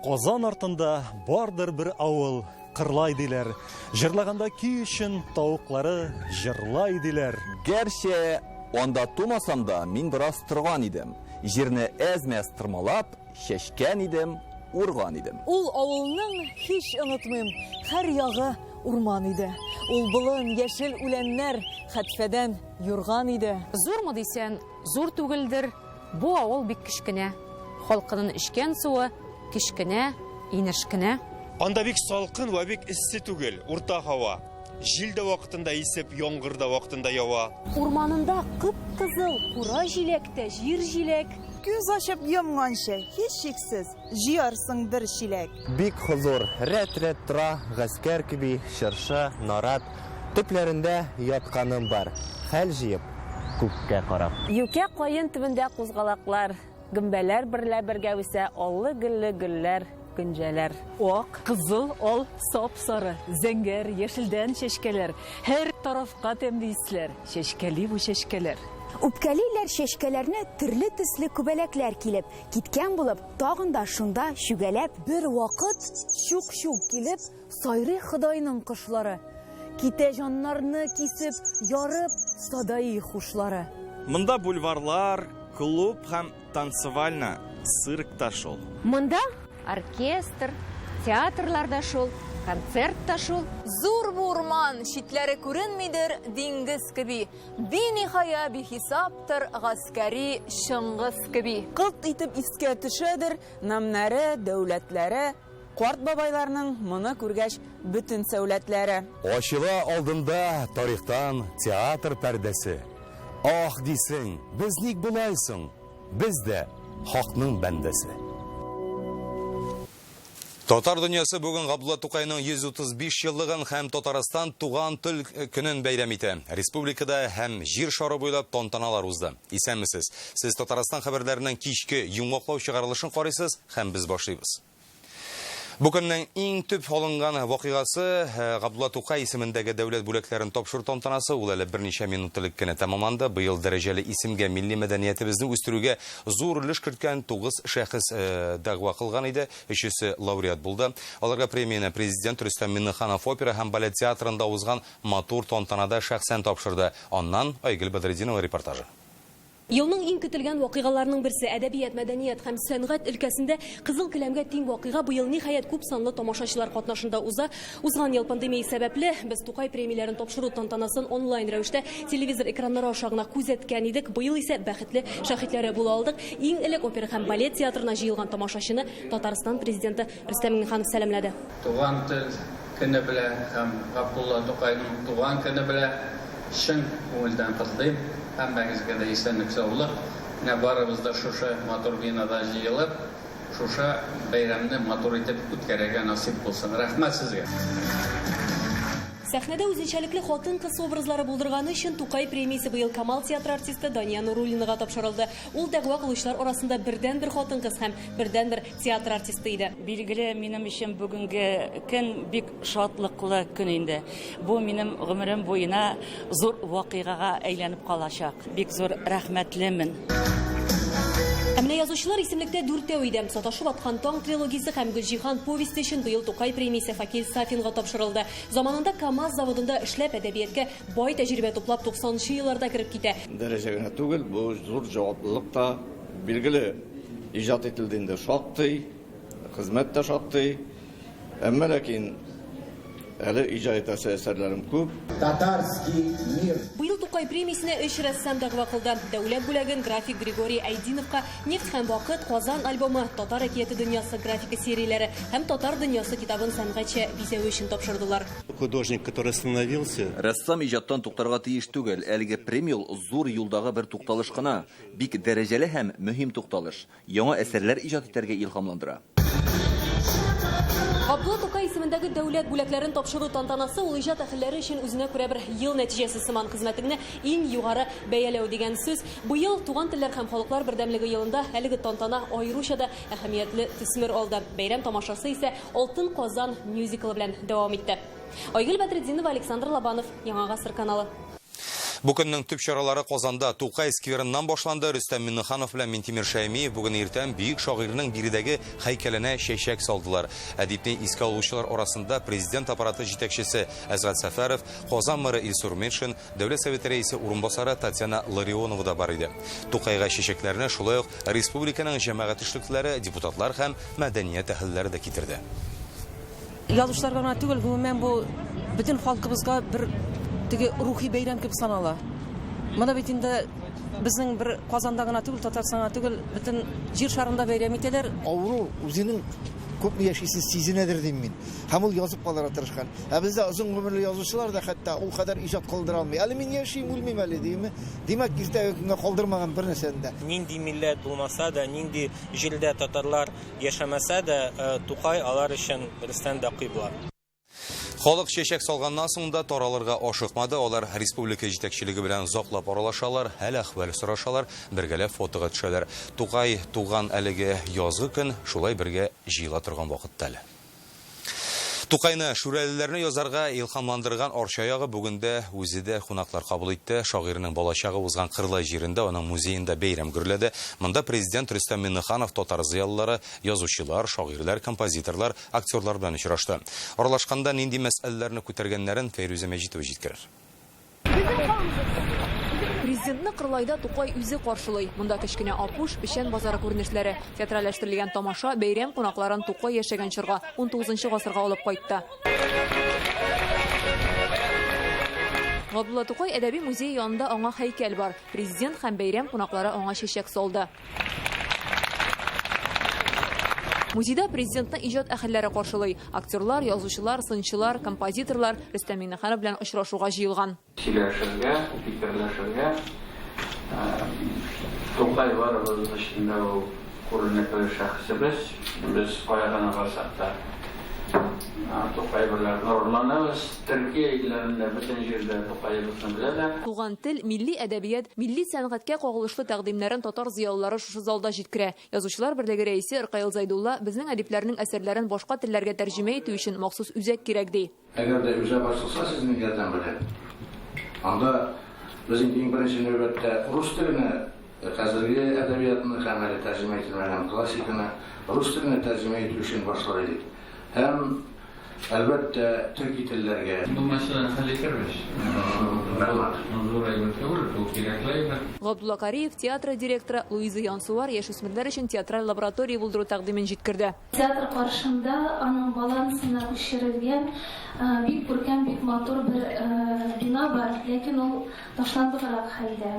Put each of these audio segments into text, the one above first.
Казан артында бардыр бер авыл, Кырлай диләр. Җырлаганда көй өчен тавыклары җырлай диләр. Гәрчә анда тумасам да, мин бераз торган идем. Җирне әз-мәз тырмалап, чәчкән идем, урган идем. Ул авылның, һич онытмыйм, һәр ягы урман иде. Ул болын, яшел үләннәр, хәтфәдән юрган иде. Зурмы дисән, зур түгелдер, Бу авыл бик кечкенә. Халкынын эчкән суы кечкенә инеш кенә. Анда бик салкын вә бик эссе түгел, урта һава. Җил дә вакытында исеп, яңгыр да вакытында ява. Урманында кып-кызыл кура җиләк тә җир җиләк. Күз ачып йомганчы, һичшиксез, җыярсың бер чиләк. Бик хозур, рәт-рәт тора гаскәр кеби чыршы, нарат. Төпләрендә ятканым бар, хәл җыеп, күккә карап. Юкә каен төбендә кузгалаклар, гөмбәләр берлә бергә үсә аллы-гөлле гөлләр, гөнҗәләр. Ак, кызыл, ал, сап-сары, зәңгәр, яшелдән чәчкәләр, һәр тарафка тәмле исләр, чәчкәли бу чәчкәләр. Үпкәлиләр чәчкәләрне төрле төсле күбәләкләр килеп, киткән булып, тагын да шунда чүгәләп. Бервакыт чук-чук килеп, Сайрый Ходайның кошлары. Китә җаннарны кисеп, ярып, садаи хушлары. Монда бульварлар, клуб һәм танцевальна, цирк та шул. Монда оркестр, театрлар да шул, концерт та шул. Зур бу урман, читләре күренмидер диңгез кеби. Биниһая бихисаптыр гаскәри Чыңгыз кеби. Кылт итеп искә төшәдер намнәре, дәүләтләре. Карт бабайларның, моны күргәч, бөтен сәүләтләре. Ачыла алдында тарихтан театр пәрдәсе. Ах, дисең, без ник болай соң? Без дә хакның бәндәсе. Татар дөньясы бүген Габдулла Тукайның 135 еллыгын һәм Татарстан туган тел көнен бәйрәм итә. Республикада һәм җир шары буйлап тантаналар узды. Исәнмесез. Сез Татарстан хәбәрләренең кичке йомгаклау чыгарылышын карыйсыз һәм без башлыйбыз. Бу көннең иң төп алынган вакыйгасы э, Габдулла Тукай исемендәге дәүләт бүләкләрен тапшыру тантанасы. Ул әле берничә минут элек кенә тәмамланды. Быел дәрәҗәле исемгә милли мәдәниятебезне үстерүгә зур өлеш керткән 9 шәхес э, дәгъва кылган иде. Өчесе лауреат булды. Аларга премияне президент Рөстәм Миңнеханов опера һәм балет театрында узган матур тантанада шәхсән тапшырды. Аннан Айгөл Бәдретдинова репортажы. Елның иң көтелгән вакыйгаларының берсе, әдәбият, мәдәният һәм сәнгать өлкәсендә кызыл келәмгә тиң вакыйга быел ниһаять күп санлы тамашачылар катнашында уза. Узган ел пандемия сәбәпле без Тукай премияләрен тапшыру тантанасын онлайн рәвештә телевизор экраннары аша гына күзәткән идек. Быел исә бәхетле шаһитләре була алдык. Иң элек опера һәм балет театрына җыелган тамашачыны Татарстан Президенты Рөстәм Миңнеханов сәламләде. Туган тел көне белән һәм Габдулла Тукайның туган көне белән чын күңелдән котлыйм. Һәммәгезгә дә исәнлек-саулык. Менә барыбыз да шушы матур бинада җыелып, шушы бәйрәмне матур итеп үткәрергә насыйп булсын. Рәхмәт сезгә! Сәхнәдә үзенчәлекле хатын-кыз образлары булдырганы өчен Тукай премиясе быел Камал театры артисты Дания Нуруллинага тапшырылды. Ул дәгъва кылучылар арасында бердәнбер хатын-кыз һәм бердәнбер театр артисты иде. Билгеле, минем өчен бүгенге көн бик шатлыклы көн инде. Бу минем гомерем буена зур вакыйгага әйләнеп калачак. Бик зур рәхмәтлемен. Ә менә язучылар исемлектә дүртәү иде. Саташып аткан таң трилогиясе һәм Гөлҗиһан повесте өчен быел Тукай премиясе Факил Сафинга тапшырылды. Заманында КАМАЗ заводында эшләп, әдәбияткә бай тәҗрибә туплап, 90 нчы елларда кереп китә. Дәрәҗә генә түгел, бу зур җаваплылык та. Билгеле, иҗат ителде инде шактый, хезмәт тә шактый. Әмма ләкин әле иҗат итәсе әсәрләрем күп. Татарский мир. Быел Тукай премиясенә өч рәссам дәгъва кылды. Дәүләт бүләген график Григорий Айдиновка Нефть һәм вакыт, Казан альбомы, Татар әкияте дөньясы графика серияләре һәм Татар дөньясы китабын сәнгатьчә бизәве өчен тапшырдылар. Художник, который остановился. Рәссам иҗаттан туктарга тиеш түгел. Әлеге премия ул зур юлдагы бер тукталыш кына. Бик дәрәҗәле һәм мөһим тукталыш. Яңа әсәрләр иҗат итәргә илһамландыра. Габдулла Тукай исемендәге дәүләт бүләкләрен тапшыру тантанасы ул иҗат әһелләре өчен үзенә күрә бер ел нәтиҗәсе сыман хезмәтеңне иң югары бәяләү дигән сүз. Быел Туган телләр һәм халыклар бердәмлеге елында әлеге тантана аеруча да әһәмиятле төсмер алды. Бәйрәм тамашасы исә Алтын Казан мюзиклы белән дәвам итте. Айгөл Бәдретдинова, Александр Лобанов, Яңа Гасыр каналы. Бу көннең төп чаралары Казанда Тукай скверыннан башланды. Рөстәм Миңнеханов белән Минтимер Шәймиев бүген иртән бөек шагыйрьнең биредәге һәйкәленә чәчәк салдылар. Әдипне искә алучылар арасында президент аппараты җитәкчесе Әсгать Сәфәров, Казан мэры Илсур Метшин, Дәүләт Советы рәисе урынбасары Татьяна Ларионова да бар иде. Тукайга чәчәкләрне шулай ук республиканың җәмәгать эшлеклеләре, депутатлар һәм мәдәният әһелләре дә китерде. Язучыларга гына түгел, гомумән бу бөтен халкыбызга бер теге рухи бәйрәм кебек санала. Моны бит инде безнең бер Казанда гына түгел, Татарстанда гына түгел, бөтен җир шарында бәйрәм итәләр. Авыру үзенең күпме яшисен сизенәдер дим мин. Һәм ул язып калырга тырышкан. Ә бездә озын гомерле язучылар да хәтта ул кадәр иҗат калдыра алмый. Әле мин яшим, үлмим әле, дими. Димәк, иртәге көнгә калдырмаган бер нәрсәне дә. Нинди милләт булмаса да, нинди җирдә татарлар Яшәмәсә дә, Тукай алар өчен дөрестән дә кыйбла. Халык чәчәк салганнан соң да таралырга ашыкмады. Алар республика җитәкчелеге белән озаклап аралашалар, хәл-әхвәл сорашалар, бергәләп фотога төшәләр. Тукай туган әлеге язгы көн шулай бергә җыела торган вакыт та әле. Тукайны, шүрәлеләрне язарга илһамландырган Арча ягы бүген дә үзе дә кунаклар кабул итте. Шагыйрьнең балачагы узган Кырлай җирендә аның музеенда бәйрәм гөрләде. Монда президент Рөстәм Миңнеханов татар зыялылары, язучылар, шагыйрьләр, композиторлар, актерлар белән очрашты. Аралашканда нинди мәсьәләләрне күтәргәннәрен Фәйрүзә Мәҗитова җиткерер. Президентны Кырлайда Тукай үзе каршылый. Монда кечкенә Апуш, Печән базары күренешләре. Театральләштерелгән тамаша бәйрәм кунакларын Тукай яшәгән чорга, унтугызынчы гасырга алып кайтты. Габдулла Тукай әдәби музее янында аңа һәйкәл бар. Президент һәм бәйрәм кунаклары аңа чәчәк салды. Музейда президентны иҗат әһелләре каршылый. Актерлар, язучылар, сынчылар, композиторлар Рөстәм Миңнеханов белән очрашуга җыелган. Сөйләшергә, фикерләшергә. Тукай барыбыз өчен дә ул күренекле шәхесебез. Без кая гына барсак та, Тукай белән горурланабыз. Төркия илләрендә бөтен җирдә Тукаебызны беләләр. Туган тел, милли әдәбият, милли сәнгатькә кагылышлы тәкъдимнәрен татар зыялылары шушы залда җиткерә. Язучылар берлеге рәисе Ркаил Зәйдулла безнең әдипләрнең әсәрләрен башка телләргә тәрҗемә итү өчен махсус үзәк кирәк, ди. Әгәр дә үзәк ачылса сезнең ярдәм белән, анда без инде иң беренче нәүбәттә рус теленә хәзерге әдәбиятны һәм әле тәрҗемә ителмәгән классиканы рус теленә тәрҗемә итү эшен башлар идек. Һәм Әлбәттә, төрки телләргә. Бу мәсьәләне хәл итәрбез. Рәхмәт. Зур әйбер түгел, бу кирәкле әйбер. Габдулла Кариев театры директоры Луиза Янсуар яшүсмерләр өчен театраль лаборатория булдыру тәкъдимен җиткерде. Театр каршында аның балансына күчерелгән бик күркәм, бик матур бер бина бар, ләкин ул Ташландыграк хәлдә.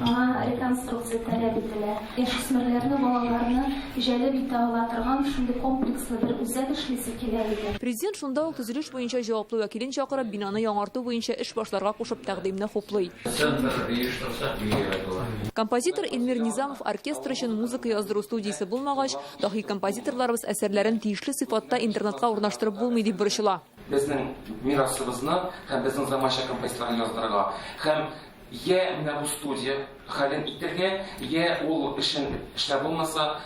Аңа реконструкция таләп ителә. Яшүсмерләрне, балаларны җәлеп итә ала торган шундый комплекслы бер үзәк эшлисе килә иде. Президент шунда ук төзелеш буенча җаваплы вәкилен чакырып, бинаны яңарту буенча эш башларга кушып тәкъдимне хуплый. Центр оештырсак, бик әйбәт була. Композитор Эльмир Низамов оркестр өчен музыка яздыру студиясе булмагач, даһи композиторларыбыз әсәрләрен тиешле сыйфатта интернетка урнаштырып булмый дип борчыла. Безнең мирасыбызны һәм безнең заманча композиторларны яздырырга һәм йә менә бу студия хәлен итәргә, йә ул эшен эшләп булмаса,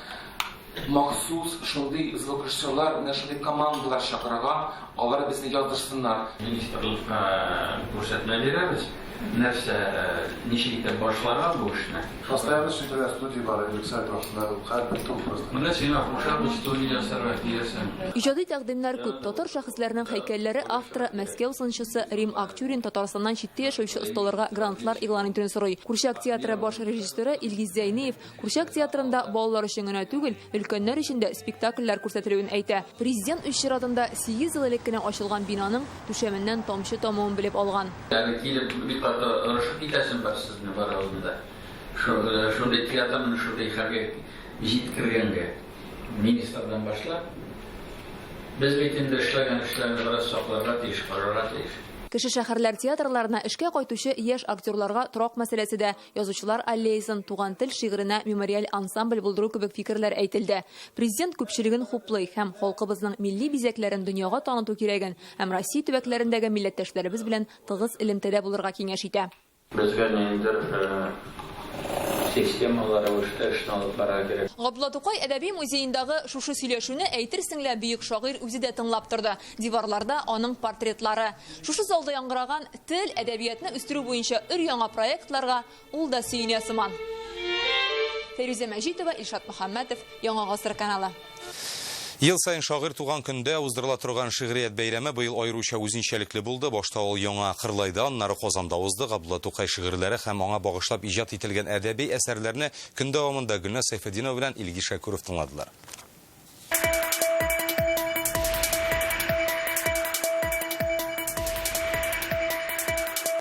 махсус шундый звукорежиссерлар, менә шундый командалар чакырырга, алар безне яздырсыннар. Министрлыкка күрсәтмә бирәбез, нәрсә, ничек итеп башларга бу эшне. Постоянно эшли студия бар, Алексей башында һәрбер тул просто. Менә сиңа кушабыз студия ясарга киләсең. Иҗади тәкъдимнәр күп. Татар шәхесләренең һәйкәлләре авторы, Мәскәү сынчысы Рим Акчурин Татарстаннан читтә яшәүче осталарга грантлар игълан итүне сорый. Курчак театры баш режиссеры Илгиз Зәйниев Курчак театрында балалар өчен генә түгел, өлкәннәр өчен дә спектакльләр күрсәтелүен әйтә. Президент үз чиратында сигез ел элек кенә ачылган бинаның түшәменнән тамчы тамуын белеп алган. Әле килеп бик каты орышып китәсем бар сезне барыгызны да. Шундый театрны шундый хәлгә җиткергәнгә. Министрдан башлап. Без бит инде эшләгән эшләрне бераз сакларга тиеш, карарга тиеш. Кече шәһәрләр театрларына эшкә кайтучы яшь актерларга торак мәсьәләсе дә, Язучылар аллеясын, Туган тел шигыренә мемориаль ансамбль булдыру кебек фикерләр әйтелде. Президент күпчелеген хуплый һәм халкыбызның милли бизәкләрен дөньяга таныту кирәген һәм Россия төбәкләрендәге милләттәшләребез белән тыгыз элемтәдә булырга киңәш итә. Безгә ниндидер Системалы рәвештә эшне алып барырга кирәк. Габдулла Тукай әдәби музеендагы шушы сөйләшүне әйтерсең лә бөек шагыйрь үзе дә тыңлап торды. Диварларда аның портретлары. Шушы залда яңгыраган тел, әдәбиятны үстерү буенча өр-яңа проектларга ул да сөенә сыман. Фәйрүзә Мәҗитова, Илшат Мөхәммәтов, Яңа Гасыр каналы. Ел саен шагыйрь туган көндә уздырыла торган шигърият бәйрәме быел аеруча үзенчәлекле булды. Башта ул Яңа Кырлайда, аннары Казанда узды. Габдулла Тукай шигырьләре һәм аңа багышлап иҗат ителгән әдәби әсәрләрне көн дәвамында Гөлназ Сәйфетдинова белән Илгиз Шәкүров тыңладылар.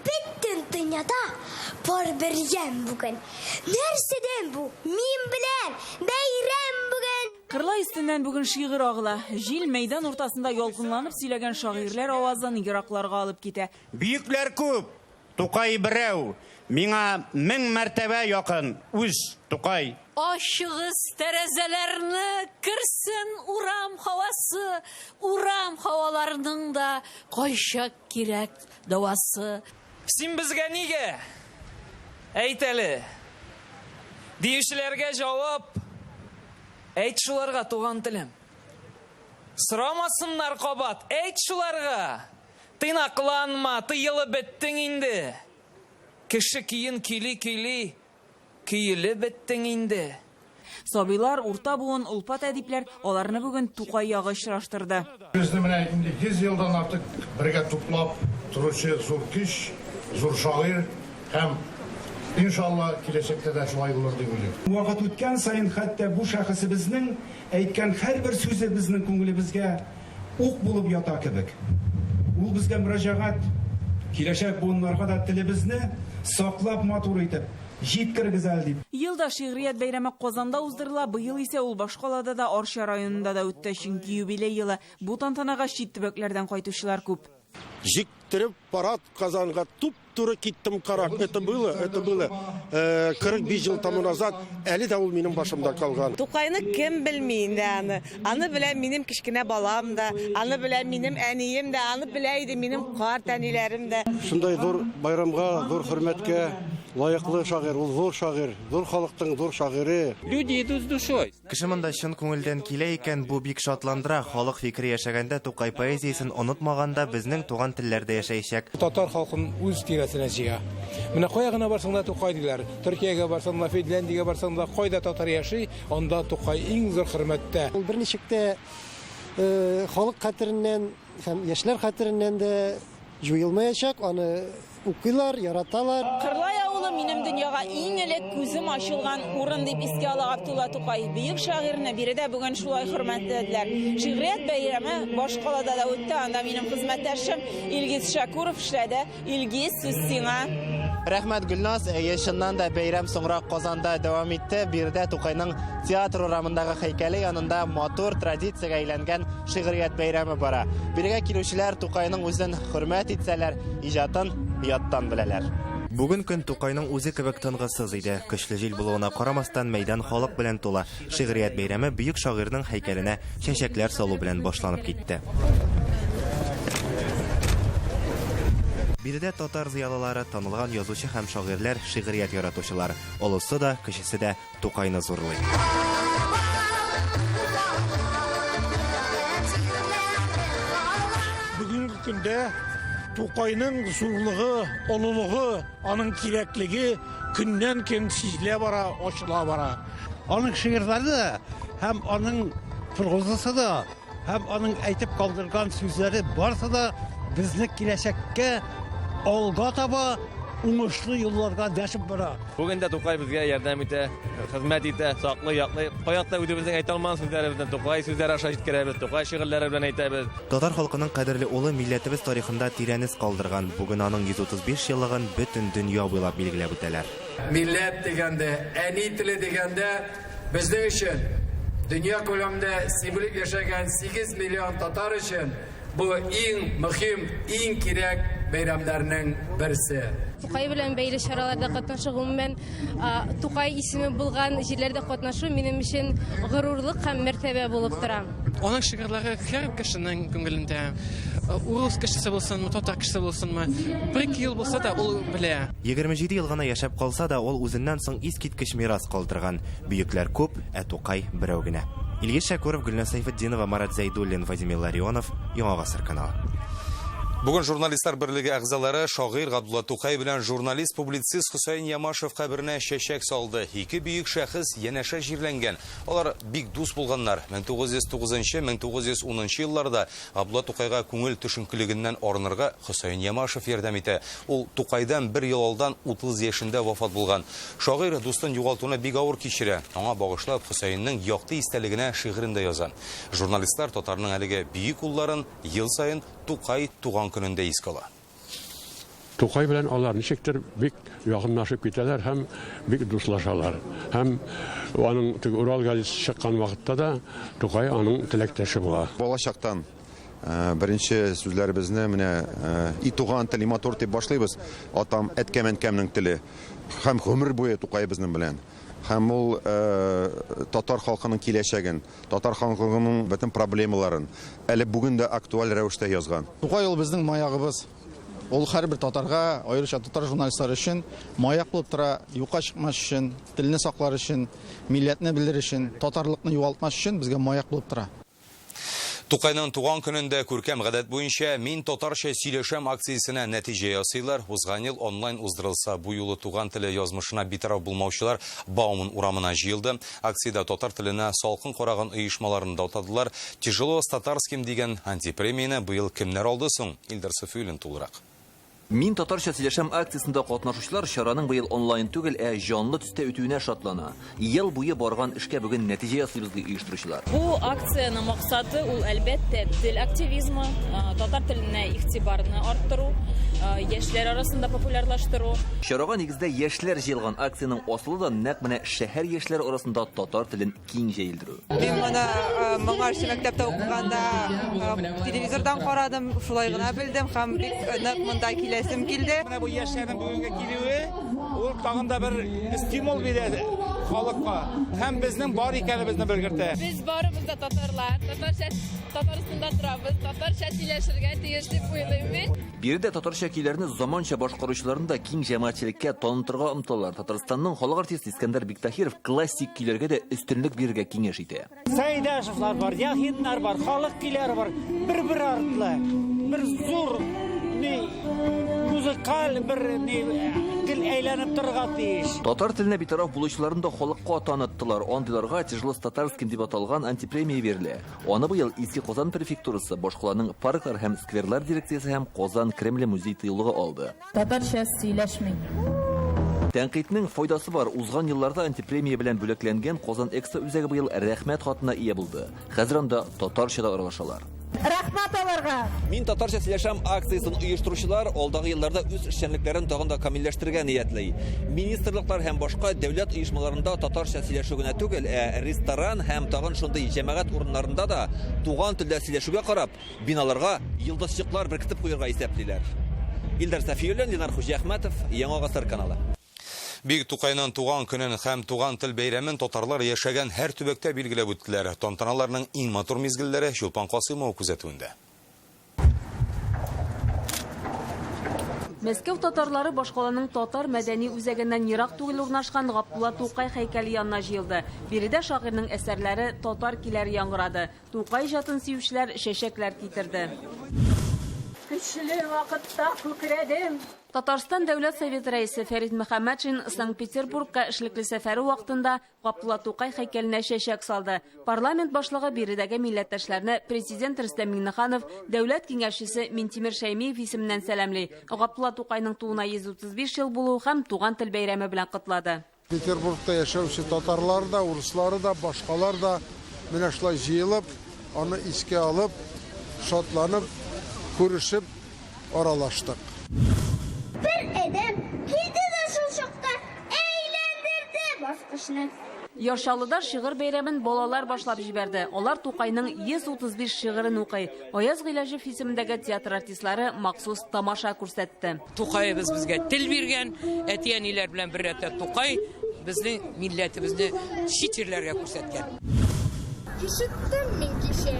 Бөтен дөньяда бар бер ямь бүген. Нәрсәдән бу? Мин беләм, бәйрәм бүген! Кырлай өстеннән бүген шигырь агыла. Җил мәйдан уртасында ялкынланып сөйләгән шагыйрьләр авазын еракларга алып китә. Бөекләр күп, Тукай берәү. Миңа 1000 мәртәбә якын үз Тукай. Ачыгыз тәрәзәләрне, керсен урам һавасы, урам һаваларының да кайчак кирәк дәвасы. Син безгә нигә? Әйт әле. Диючеләргә җавап. Әйт шуларга, туган телем. Сорамасыннар кабат, әйт шуларга. Тыйнакланма, тыелып беттең инде. Кеше көен көйли-көйли, көелеп беттең инде. Сабыйлар, урта буын, олпат әдипләр, аларны бүген Тукай ягы очраштырды. Безне менә инде 100 елдан артык бергә туплап торучы зур көч, зур шагыйрь һәм, иншалла, киләчәктә дә шулай булыр дип уйлыйм. Вакыт үткән саен хәтта бу шәхесебезнең әйткән һәрбер сүзе безнең күңелебезгә ук булып ята кебек. Ул безгә мөрәҗәгать, киләчәк буыннарга да телебезне саклап матур итеп җиткерегез әле дип. Елда шигърият бәйрәме Казанда уздырыла, быел исә ул башкалада да, Арча районында да үтте, чөнки юбилей елы. Бу тантанага чит төбәкләрдән кайтучылар күп. Җиктереп парад Казанга туп-туры киттем карап. Это было, это было 45 ел тому назад. Әле дә ул минем башымда калган. Тукайны кем белми инде аны? Аны белә минем кечкенә балам да, аны белә минем әнием дә, аны белә иде минем карт әниләрем дә. Шундай зур байрамга, зур хөрмәткә лаеклы шагыйрь, ул зур шагыйрь, зур халыктың зур шагыйре. Люди идут с душой. Кеше монда чын күңелдән килә икән, бу бик шатландыра. Халык фикере яшәгәндә, Тукай поэзиясен онытмаганда, безнең туган телләрдә яшәячәк. Татар халкын үз тирәсенә җыя. Менә кая гына барсаң да Тукай диләр. Төркиягә барсаң да, Финляндиягә барсаң да, кайда татар яши, анда Тукай иң зур хөрмәттә. Ул берничек тә халык хәтереннән һәм яшьләр хәтереннән дә җуелмаячак, аны укыйлар, яраталар. Кырлай авылы минем дөньяга иң элек күзем ачылган урын дип искә ала Габдулла Тукай. Бөек шагыйрьне биредә бүген шулай хөрмәтләделәр. Шигърият бәйрәме башкалада да үтте. Анда минем хезмәттәшем Илгиз Шәкүров эшләде. Илгиз, сүз сиңа. Рәхмәт, Гөлназ. Әйе, чыннан да бәйрәм соңрак Казанда дәвам итте. Биредә Тукайның театр урамындагы һәйкәле янында матур традициягә әйләнгән шигърият бәйрәме бара. Бирегә килүчеләр Тукайның үзен хөрмәт итсәләр, иҗатын яттан беләләр. Бүген көн Тукайның үзе кебек тынгысыз иде. Көчле җил булуына карамастан, мәйдан халык белән тула. Шигърият бәйрәме бөек шагыйрьнең һәйкәленә чәчәкләр салу белән башланып китте. Биредә татар зыялылары, танылган язучы һәм шагыйрьләр, шигърият яратучылар. Олысы да, кечесе дә Тукайны зурлый. Бүгенге көндә Тукайның зурлыгы, олылыгы, аның кирәклеге көннән көн сизелә бара, ачыла бара. Аның шигырьләре дә һәм аның прозасы да һәм аның әйтеп калдырган сүзләре барысы да безне киләчәккә алга таба уңышлы юлларга дәшеп бара. Бүген дә Тукай безгә ярдәм итә, хезмәт итә, саклый, яклый. Каякта үзебезнең әйтә алмаган сүзләребезне Тукай сүзләре аша җиткерәбез, Тукай шигырьләре белән әйтәбез. Татар халкының кадерле улы милләтебез тарихында тирән эз калдырган. Бүген аның 135 еллыгын бөтен дөнья буйлап билгеләп үтәләр. Милләт дигәндә, әни теле дигәндә безнең өчен дөнья күләмендә сибелеп яшәгән 8 миллион татар өчен бу иң мөһим, иң кирәк бәйрәмнәрнең берсе. Тукай белән бәйле чараларда катнашу, гомумән, Тукай исеме булган җирләрдә катнашу минем өчен горурлык һәм мәртәбә булып тора. Аның шигырьләре һәр кешенең күңелендә. Урыс кешесе булсынмы, татар кешесе булсынмы, бер-ике ел булса да ул белә. 27 ел гына яшәп калса да, ул үзеннән соң искиткеч мирас калдырган. Бөекләр күп, ә Тукай берәү генә. Илгиз Шәкүров, Гөлназ Сәйфетдинова, Марат Зәйдуллин, Вадимир Ларионов, Яңа Гасыр каналы. Бүген журналистлар берлеге әгъзалары шагыйрь Габдулла Тукай белән журналист-публицист Хөсәен Ямашев каберенә чәчәк салды. Ике бөек шәхес янәшә җирләнгән. Алар бик дус булганнар. 1909-1910 елларда Габдулла Тукайга күңел төшенкелегеннән арынырга Хөсәен Ямашев ярдәм итә. Ул Тукайдан бер ел алдан 30 яшендә вафат булган. Шагыйрь дустын югалтуны бик авыр кичерә. Аңа багышлап Хөсәеннең якты истәлегенә шигырен дә яза. Журналистлар татарның әлеге бөек улларын ел саен Тукай туган көнендә искә ала. Тукай белән алар ничектер бик якынлашып китәләр һәм бик дуслашалар. Һәм аның теге Урал газетасы чыккан вакытта да Тукай аның теләктәше була. Балачактан беренче сүзләребезне менә и туган тел, и матур дип башлыйбыз. Атам, әткәм, әнкәмнең теле. Һәм гомер буе Тукай безнең белән. Һәм ул татар халкының киләчәген, татар халкының бөтен проблемаларын әле бүген дә актуаль рәвештә язган. Тукай ул безнең маягыбыз. Ул һәрбер татарга, аеруча татар журналистлары өчен маяк булып тора, юкка чыкмас өчен, телне саклар өчен, милләтне белер өчен, татарлыкны югалтмас өчен безгә маяк булып тора. Тукайның туган көнендә күркәм гадәт буенча Мин татарча сөйләшәм акциясенә нәтиҗә ясыйлар. Узган ел онлайн уздырылса, бу юлы туган теле язмышына битараф булмаучылар Бауман урамына җыелды. Акциядә татар теленә салкын караган оешмаларны да атадылар. Тяжело с татарским дигән антипремияне быел кемнәр алды соң? Илдар Сафиуллин тулырак. Мин татарча сөйләшәм акциясендә катнашучылар чараның быел онлайн түгел, ә җанлы төстә үтүенә шатлана. Ел буе барган эшкә бүген нәтиҗә ясыйбыз, ди оештыручылар. Бу акциянең максаты ул, әлбәттә, тел активизмы, татар теленә игътибарны арттыру, яшьләр арасында популярлаштыру. Чарага нигездә яшьләр җыелган. Акциянең асылы да нәкъ менә шәһәр яшьләре арасында татар телен киң җәелдерү. Мин моны моңарчы мәктәптә укыганда телевизордан карадым, шулай гына белдем һәм бик нык монда киләсем килде. Менә бу яшьләрнең бүгенге килүе, ул тагын да бер стимул бирә халыкка һәм безнең бар икәнебезне белгертә. Без барыбыз да татарлар, татарча Татарстанда торабыз, татарча сөйләшергә тиеш дип уйлыйм мин. Биредә татарча көйләрне заманча башкаручыларны да киң җәмәгатьчелеккә танытырга омтылалар. Татарстанның халык артисты Искәндәр Биктаһиров классик көйләргә дә өстенлек бирергә киңәш итә. Сәйдәшевлар бар, Яхиннар бар, халык көйләре бар. Бер-бер артлы, бер зур ни музыкаль бер ни гел әйләнеп торырга тиеш. Татар теленә битараф булучыларны да халыкка таныттылар. Андыйларга Тяжело с татарским дип аталган антипремия бирелә. Аны быел Иске Казан префектурасы, башкаланың парклар һәм скверлар дирекциясе һәм Казан Кремле музей-тыюлыгы алды. Татарча сөйләшми. Тәнкыйтьнең файдасы бар. Узган елларда антипремия белән бүләкләнгән Казан Экспо үзәге быел Рәхмәт хатына ия булды. Хәзер анда татарча да аралашалар. Рәхмәт аларга! Мин татарча сөйләшәм акциясен оештыручылар алдагы елларда үз эшчәнлекләрен тагын да камилләштерергә ниятли. Министрлыклар һәм башка дәүләт оешмаларында татарча сөйләшү генә түгел, ә ресторан һәм тагын шундый җәмәгать урыннарында да туган телдә сөйләшүгә карап, биналарга йолдызчыклар беркетеп куерга исәплиләр. Илдар Сафиуллин, Ленар Хуҗиәхмәтов, Яңа Гасыр каналы. Бөек Тукайның туган көнен һәм туган тел бәйрәмен татарлар яшәгән һәр төбәктә билгеләп үттеләр. Тантаналарның иң матур мизгелләре Чулпан Касыймова күзәтүендә. Мәскәү татарлары башкаланың татар мәдәни үзәгеннән ерак түгел урнашкан Габдулла Тукай һәйкәле янына җыелды. Биредә шагыйрьнең әсәрләре, татар көйләре яңгырады. Тукай иҗатын сөючеләр чәчәкләр китерде. Көчле вакытта күкрәдем. Татарстан Дәүләт Советы Рәисе Фәрит Мөхәммәтшин Санкт-Петербургка эшлекле сәфәре вакытында Габдулла Тукай һәйкәленә чәчәк салды. Парламент башлыгы биредәге милләттәшләрне Президент Рөстәм Миңнеханов, Дәүләт Киңәшчесе Минтимер Шәймиев исеменнән сәламли. Габдулла Тукайның тууына 135 ел булу һәм туган тел бәйрәме белән котлады. Петербургта яшәүче татарлар да, урыслары да, башкалар да менә шулай җыелып, аны искә алып, шатланып, күрешеп аралаштык. Бер адәм килде дә шул чакта әйләндерде баскычны. Яр Чаллыда шигырь бәйрәмен балалар башлап җибәрде. Алар Тукайның 135 шигырен укый. Аяз Гыйләҗев исемендәге театр артистлары махсус тамаша күрсәтте. Тукаебыз безгә тел биргән, әти-әниләр белән беррәттән Тукай безнең милләтебезне чит җирләргә күрсәткән. Ишеттем мин кичә,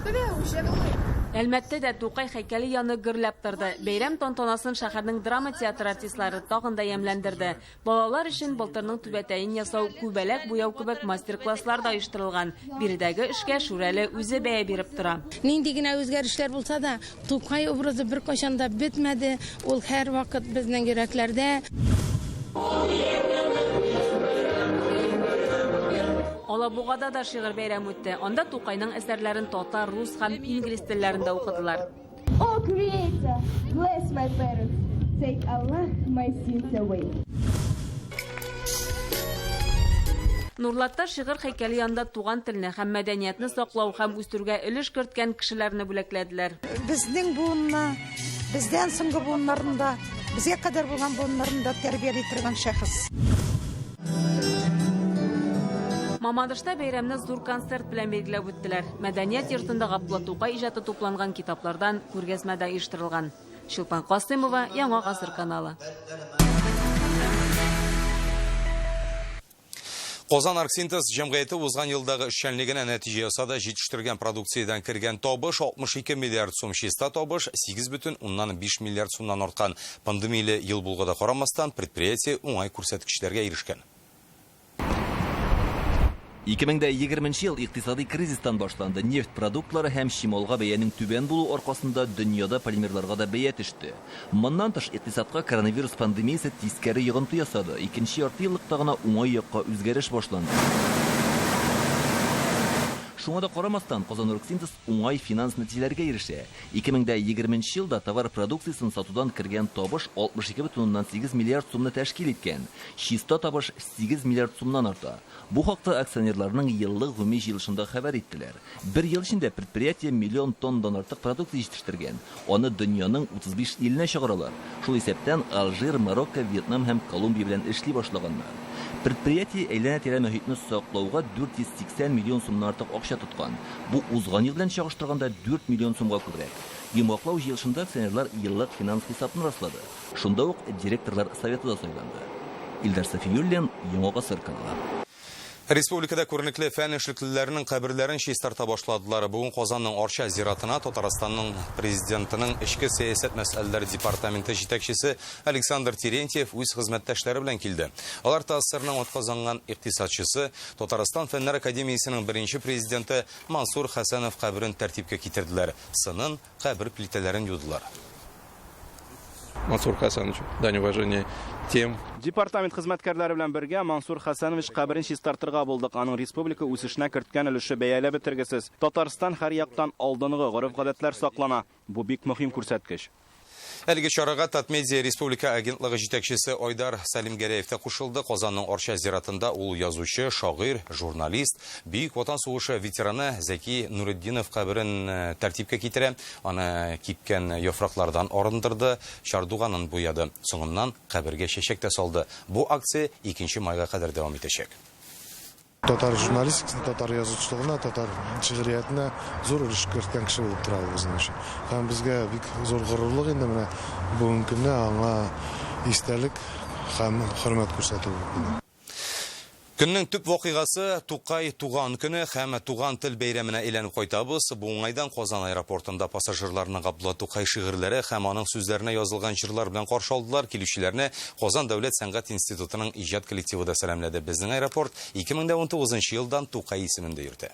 берәү җырлый. Әлмәттә дә Тукай һәйкәле яны гөрләп торды. Бәйрәм тантанасын шәһәрнең драма театры артистлары тагын да ямьләндерде. Балалар өчен былтырның түбәтәен ясау, күбәләк буяу кебек мастер-класслар да оештырылган. Биредәге эшкә Шүрәле үзе бәя биреп тора. Нинди генә үзгәрешләр булса да, Тукай образы беркайчан да бетмәде. Ул һәрвакыт безнең йөрәкләрдә. Алабугада да шигырь бәйрәме үтте. Анда Тукайның әсәрләрен татар, рус һәм инглиз телләрендә укыдылар. Oh, Creator, bless my parents. Take Allah my sins away. Нурлатта шигырь һәйкәле янында туган телне һәм мәдәниятне саклау һәм үстерүгә өлеш керткән кешеләрне бүләкләделәр. Безнең буынны, бездән соңгы буыннарны да, безгә кадәр булган буыннарны да тәрбияли торган шәхес. Мамадышта бәйрәмне зур концерт белән билгеләп үттеләр. Мәдәният йортында Габдулла Тукай иҗаты тупланган китаплардан күргәзмә дә оештырылган. Чулпан Касыймова, Яңа Гасыр каналы. Казан Оргсинтез җәмгыяте узган елдагы эшчәнлегенә нәтиҗә ясады. Җитештергән продукциядән кергән табыш 62 миллиард сум, чиста табыш 8,5 миллиард сумнан арткан. Пандемияле ел булуга да карамастан, предприятие уңай күрсәткечләргә ирешкән. 2020 ел икътисади кризистан башланды. Нефть продуктлары һәм чималга бәянең түбән булу аркасында дөньяда полимерларга да бәя төште. Моннан тыш икътисадка коронавирус пандемиясе тискәре йогынты ясады. Икенче ярты еллыкта гына уңай якка үзгәреш башланды. Шуңа да карамастан, Казан Оргсинтез уңай финанс нәтиҗәләргә ирешә. 2020 елда товар продукциясен сатудан кергән табыш 62,8 миллиард сумны тәшкил иткән. Чиста табыш 8 миллиард сумнан арта. Бу хакта акционерларның еллык гомуми җыелышында хәбәр иттеләр. Бер ел эчендә предприятие миллион тоннадан артык продукция җитештергән. Аны дөньяның 35 иленә чыгаралар. Шул исәптән Алжир, Марокко, Вьетнам һәм Колумбия белән эшли башлаганнар. Предприятие әйләнә-тирә мөхитне саклауга 480 миллион сумнан артык акча тоткан. Бу узган ел белән чагыштырганда 4 миллион сумга күбрәк. Йомгаклау җыелышында акционерлар еллык финанс хисабын раслады. Шунда ук директорлар советы да сайланды. Илдар Сафиуллин, Яңа Гасыр каналы. Республикада күренекле фән эшлеклеләренең каберләрен чистарта башладылар. Бүген Казанның Арча зиратына Татарстанның президентының эчке сәясәт мәсьәләләре департаменты җитәкчесе Александр Терентьев үз хезмәттәшләре белән килде. Алар ТАССРның атказанган икътисадчысы, Татарстан Фәннәр академиясенең беренче президенты Мансур Хәсәнов каберен тәртипкә китерделәр. Сынын, кабер плитәләрен юдылар. Мансур Хасанович, дань уважения тем. Департамент хезмәткәрләре белән бергә Мансур Хасанович каберен чистартырга булдык. Аның республика үсешенә керткән өлеше бәяләп бетергесез. Татарстан һәр яктан алдынгы гореф-гадәтләр саклана. Бу бик мөһим күрсәткеч. Әлеге чарага Татмедиа республика агентлыгы җитәкчесе Айдар Сәлимгәрәев тә кушылды. Казанның Арча зиратында ул язучы, шагыйрь, журналист, Бөек Ватан сугышы ветераны Зәки Нуретдинов каберен тәртипкә китерә. Аны кипкән яфраклардан арындырды, чардуганын буяды. Соңыннан кабергә чәчәк тә салды. Бу акция 2 майга кадәр дәвам итәчәк. Татар журналистикасына, татар язучылыгына, татар шигъриятенә зур өлеш керткән кеше булып тора ул безнең өчен. Һәм безгә бик зур горурлык инде менә бүгенге көндә аңа истәлек һәм хөрмәт күрсәтү булып инде. Көннең төп вакыйгасы Тукай туган көне һәм туган тел бәйрәменә әйләнеп кайтабыз. Бу уңайдан Казан аэропортында пассажирларны Габдулла Тукай шигырьләре һәм аның сүзләренә язылган җырлар белән каршы алдылар. Килүчеләрне Казан дәүләт сәнгать институтының иҗат коллективы да сәламләде. Безнең аэропорт 2019 елдан Тукай исемендә йөртә.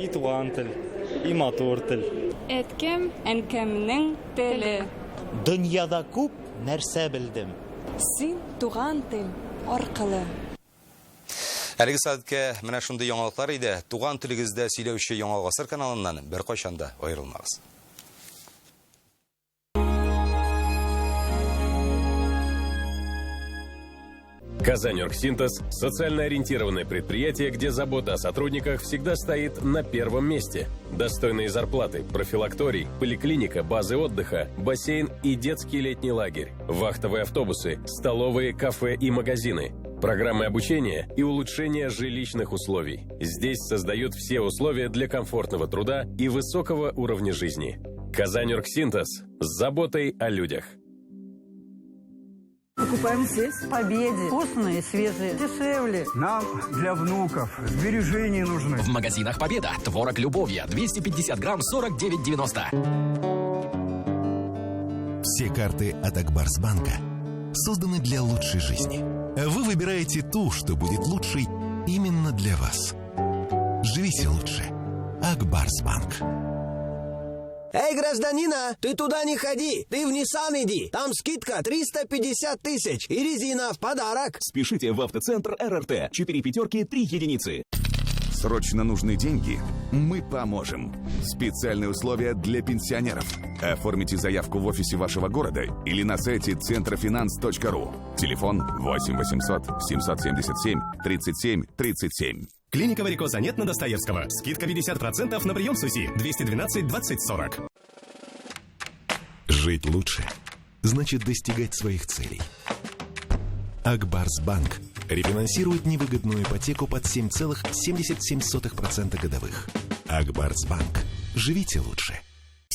И туган тел, И матур тел. Әткәм, әнкәмнең теле. Дөньяда күп нәрсә белдем. Син туган тел аркылы. Әлеге сәгатькә менә шундый яңалыклар иде. Туган телегездә сөйләүче Яңа гасыр каналыннан беркайчан да аерылмагыз. «Казань-Оргсинтез» – социально ориентированное предприятие, где забота о сотрудниках всегда стоит на первом месте. Достойные зарплаты, профилакторий, поликлиника, базы отдыха, бассейн и детский летний лагерь, вахтовые автобусы, столовые, кафе и магазины, программы обучения и улучшение жилищных условий. Здесь создают все условия для комфортного труда и высокого уровня жизни. «Казань-Оргсинтез» – с заботой о людях. Покупаем здесь. Победе. Вкусные, свежие, дешевле. Нам для внуков сбережения нужны. В магазинах Победа творог Любовья 250 грамм 49,90. Все карты от Акбарсбанка созданы для лучшей жизни. А вы выбираете ту, что будет лучшей именно для вас. Живите лучше. Акбарсбанк. Эй, гражданина, ты туда не ходи, ты в Nissan иди. Там скидка 350 тысяч и резина в подарок. Спешите в автоцентр РРТ. 4 пятерки, 3 единицы. Срочно нужны деньги? Мы поможем. Специальные условия для пенсионеров. Оформите заявку в офисе вашего города или на сайте центрофинанс.ру. Телефон 8 800 777 37 37. Клиника варикоза нет на Достоевского. Скидка 50% на прием с УЗИ. 212 20 40. Жить лучше значит достигать своих целей. Акбарсбанк рефинансирует невыгодную ипотеку под 7,77% годовых. Акбарсбанк. Живите лучше.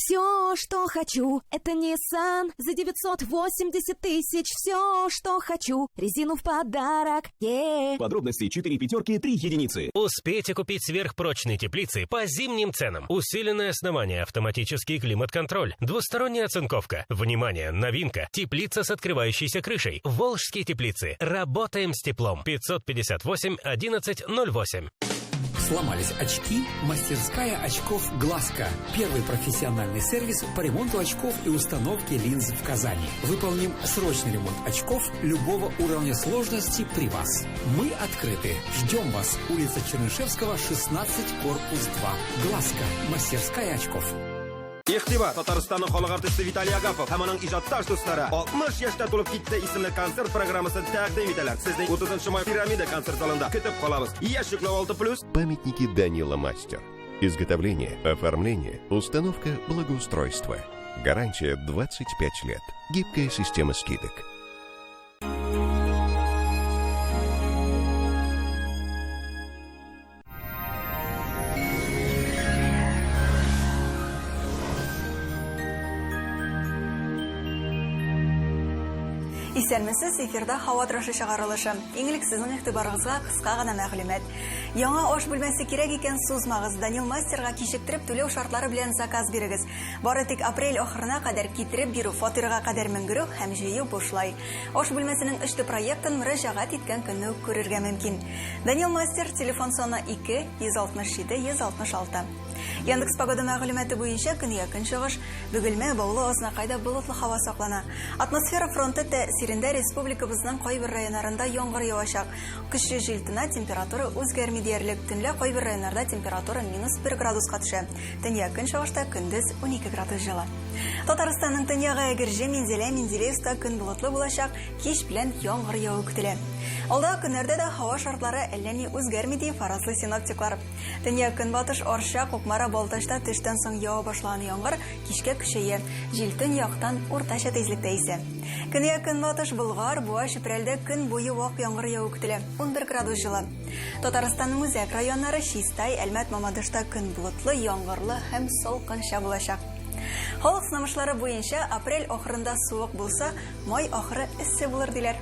Все, что хочу, это Nissan за 980 тысяч. Все, что хочу, резину в подарок. Е-е. Подробности 4 пятерки, 3 единицы. Успейте купить сверхпрочные теплицы по зимним ценам. Усиленное основание, автоматический климат-контроль, двусторонняя оцинковка. Внимание, новинка. Теплица с открывающейся крышей. Волжские теплицы. Работаем с теплом. 558 11 08. Сломались очки? Мастерская очков «Глазка». Первый профессиональный сервис по ремонту очков и установке линз в Казани. Выполним срочный ремонт очков любого уровня сложности при вас. Мы открыты. Ждем вас. Улица Чернышевского, 16, корпус 2. «Глазка». Мастерская очков. Игътибар! Татарстанның халык артисты Виталий Агапов һәм аның иҗатташ дуслары 60 яшьтә тулып китте исемле концерт программасын тәкъдим итәләр. Сезне 30 май Пирамида концерт залында көтеп калабыз. Яшь йөкләү 6 плюс. Памятники Данила Мастер. Изготовление, оформление, установка, благоустройство. Гарантия 25 лет. Гибкая система скидок. Исәнмесез, эфирда һава торышы чыгарылышы. Иң элек сезнең игътибарыгызга кыска гына мәгълүмат. Яңа аш бүлмәсе кирәк икән, сузмагыз. Данил Мастерга кичектереп түләү шартлары белән заказ бирегез. Бары тик апрель ахырына кадәр китереп бирү, фатирга кадәр менгерү һәм җыю бушлай. Аш бүлмәсенең өч проектын мөрәҗәгать иткән көнне үк күрергә мөмкин. Данил Мастер телефон саны 2 167 166. Яндекс погода мәгълүматы буенча көньяк көнчыгыш, Бөгелмә, Баулы, Азнакайда болытлы һава саклана. Атмосфера фронты тәэсирендә республикабызның кайбер районнарында яңгыр явачак. Көчле җил тына, температура үзгәрми диярлек. Төнлә кайбер районнарда температура минус 1 градуска төшә. Төньяк көнчыгышта көндез 12 градус җылы. Татарстанның төньягы Әгерҗе, Минзәлә, Менделеевскта көн болытлы булачак, кич белән яңгыр яву көтелә. Алдагы көннәрдә дә һава шартлары әллә ни үзгәрми ди фаразлый синоптиклар. Төньяк көнбатыш Арча, Кукмара, Балтачта төштән соң ява башлаган яңгыр кичкә көчәя. Җил төньяктан уртача тизлектә исә. Көньяк көнбатыш Болгар, Буа, Чүпрәлдә көн буе вак яңгыр яву көтелә. 11 градус җылы. Татарстанның үзәк районнары Чистай, Әлмәт, Мамадышта көн болытлы, яңгырлы һәм салкынча булачак. Халык сынамышлары буенча апрель ахырында суык булса, май ахыры эссе булыр диләр.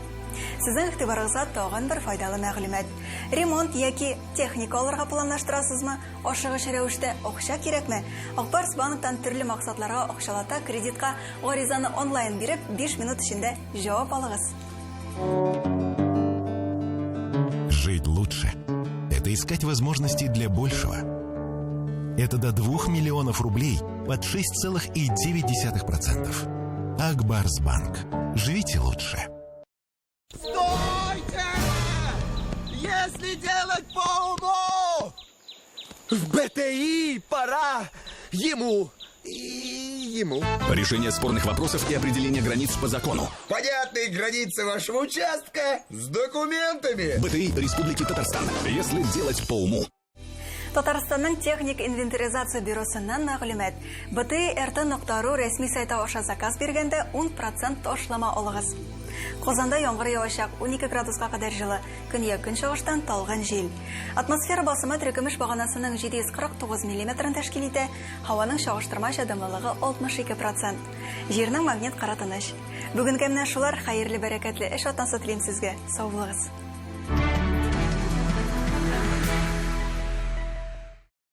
Сезнең игътибарыгызга тагын бер файдалы мәгълүмат. Ремонт яки техника алырга планлаштырасызмы? Ашыгыч рәвештә акча кирәкме? Акбарс банктан төрле максатларга акчалата кредитка гаризаны онлайн биреп, 5 минут эчендә җавап алыгыз. Жить лучше – это искать возможности для большего. Это до 2 миллионов рублей под 6,9%. Ак Барс Банк. Живите лучше. Стойте! Если делать по уму, в БТИ пора ему и ему. Решение спорных вопросов и определение границ по закону. Понятные границы вашего участка с документами. БТИ Республики Татарстан. Если делать по уму. Татарстанның техник инвентаризация бюросыннан мәгълүмат. БТИ RT.ru рәсми сайты аша заказ биргәндә 10% ташлама алыгыз. Казанда яңгыр явачак, 12 градуска кадәр җылы, көньяк көнчыгыштан талгын җил. Атмосфера басымы терекөмеш баганасының 749 миллиметрын тәшкил итә, һаваның чагыштырмача дымлылыгы 62%. Җирнең магнит кыры тыныч. Бүгенгә менә шулар. Хәерле, бәрәкәтле эш атнасы телим сезгә. Сау булыгыз.